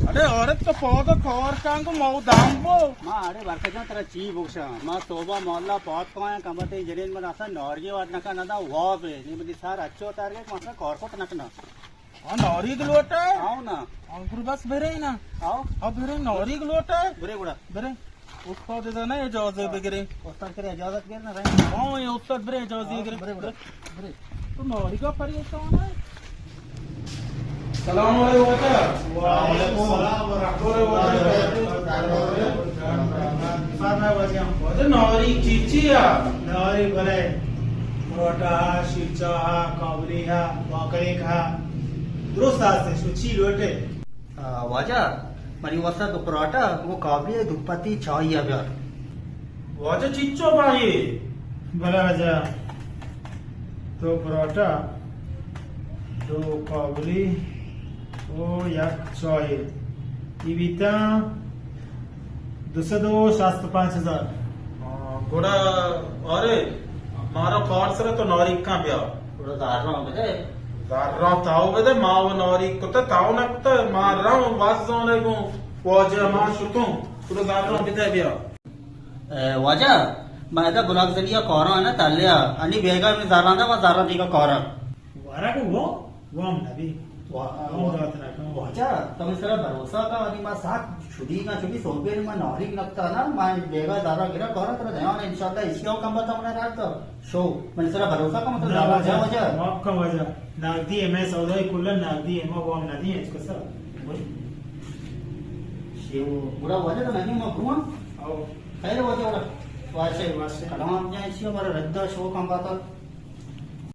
اڑے عورت تو پودا کار کن گو مو دام بو۔ ما اڑے برکت جان ترا چی بگشاں؟ ما صوبہ مولا پاد کایاں کمبتے جنین من اصلا نارگی وارت نہ کن ندا واب ہے۔ نی منی سر اچو تار گئے، مثلا کار کت نہ کنا۔ ہاں، ناریگ لوٹا ہے؟ آؤ نا۔ ہاں، گڑا بس برے نا۔ آؤ۔ ہاں، برے، ناریگ لوٹا ہے؟ برے گڑا۔ برے۔ استاد ادا نہ اجازت بگرے۔ استاد کرے اجازت گر نہ رہے۔ ہاں، یہ استاد برے اجازت ہاں، گرے۔ برے گڑا۔ برے۔ تو ناریگا پریشان ہے؟ سلام علیکم واجہ۔ وعلیکم السلام ورحمۃ اللہ وبرکاتہ۔ فرمائے واجہ۔ واجہ ناریگ چی چی ہے؟ ناریگ بلے پروٹا، شیرچا، کابلی، باکلیک، درست است، شما چی لوٹے؟ آ، واجہ، منی واسطہ دو پراٹا، وہ کابلی ہے، دو پتی چائے ہے بیار۔ واجہ چچو بھائی؟ بلے واجہ، دو پراٹا، دو کابلی، او یک چائے۔ یہ بیتا دو سد و شست و پنچ ہزار۔ آ، گڑا، ارے، مارا کار سرا تو ناریگ کن بیا۔ گڑا زراں بدے۔ زراں تاو بدے، ما و ناریگ کتا، تاو نہ کتا، ما راں واز زانے گوں، واجہ ما شتوں، گڑا زراں بدے بیا۔ اے، واجہ، ما ادا گلاب زنی یا کاراں نا تلیا، انی بیگا میں زراں دا، ما زراں دیگا کاراں۔ ورگ و وام نبی۔ وا-، وام وا-، دات نکن۔ واجہ، تو من سرا بھروسہ کا، انی ما سات شدی کا، چونکہ صوبے ما ناریگ نکتا نا، ما بیگا زارا گرا کارا ترا دیان، انشاءاللہ اسی او کم بتا منا رات تو۔ شو، من سرا بھروسہ کا، مطلب، نہ زارا واجہ، جا واجہ۔ معاف کن واجہ۔ نقدی ہے، میں سودائی کلا نقدی ہے، ما وام ندی ہے، اس کسا۔ شیو، گڑا واجہ تو نہیں ما برواں۔ او۔ خیر واجہ، گڑا۔ واجہ۔ واجہ۔ کلام جان اسی ہمارا رد شو کم بتا۔